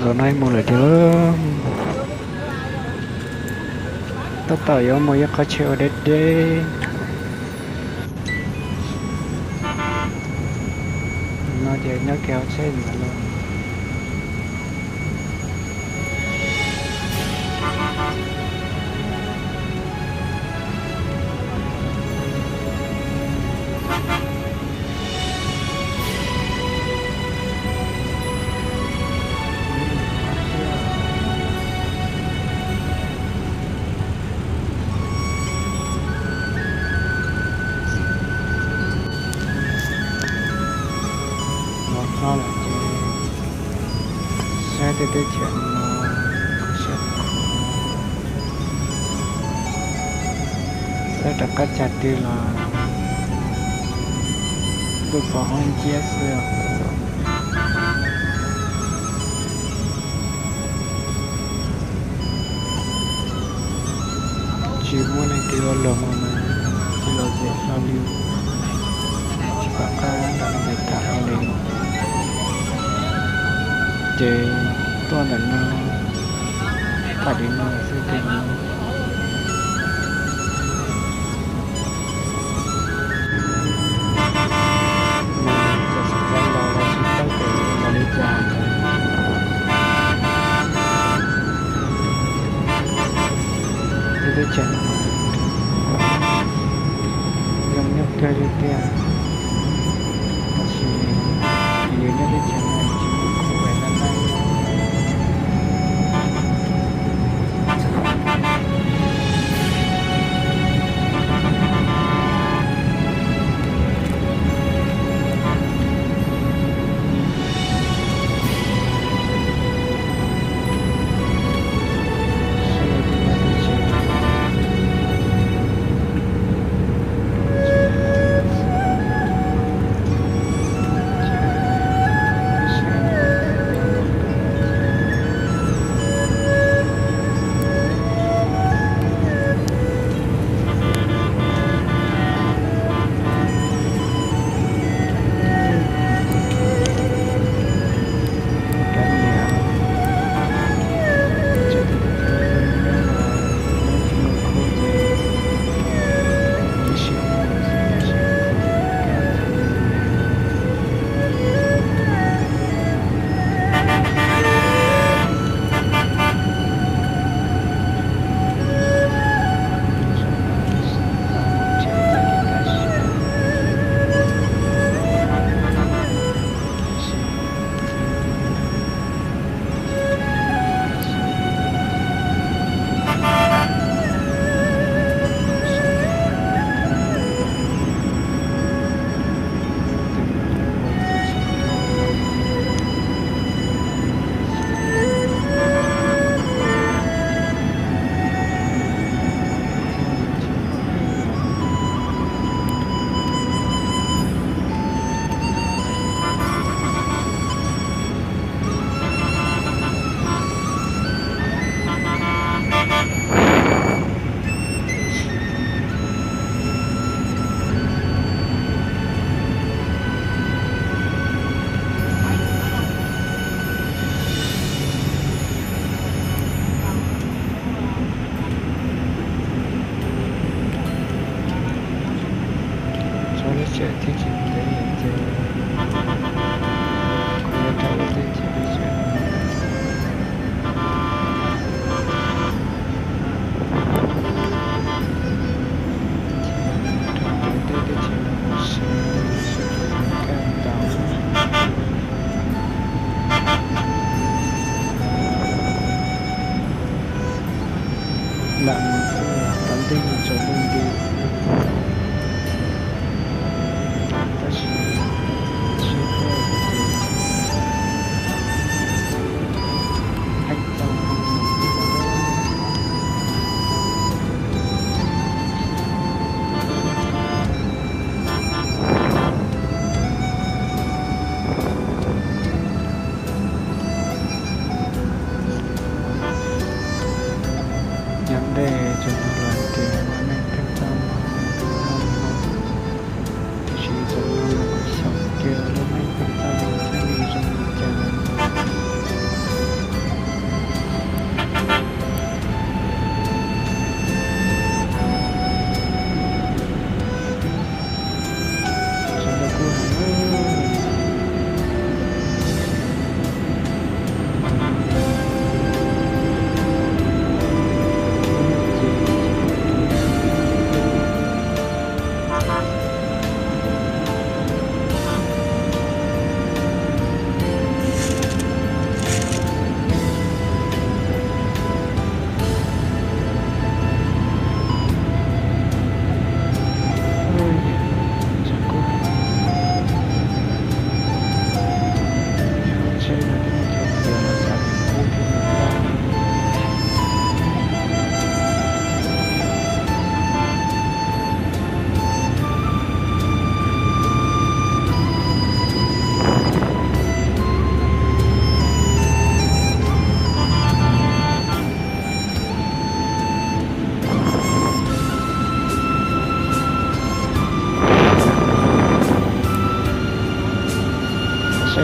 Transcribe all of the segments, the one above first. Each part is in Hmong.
Zaum no mus lawm tiag. Tab tom yuav mus ib qhov chaw ua deb deb. No ces nyob kiag hauv tsheb ntawd los. Los txog lawm ces saib tej teb chaws no, saib, saib rov qab tsag twg los ntuj pos hoob nciab xwb. Tsis muaj leej twg ua luag mus mas tsis los zem hlo li, tsis pom qab nrog leej twg tham hlo li. Ces tuaj ntawm no, tham li no xwb ces nws txawm xav los los tsis paub tias los li cas ntawd. Tej teb chaws no zoo nyob kawg li tiag, tab sis yus nyob teb chaws no tsis muaj khub es laj laj.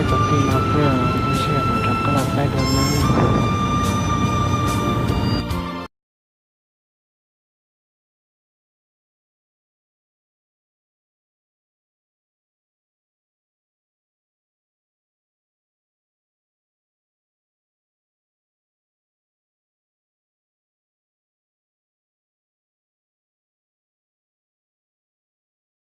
Txog tej no xwb, lub sij hawm mam rov qab los saib dua na.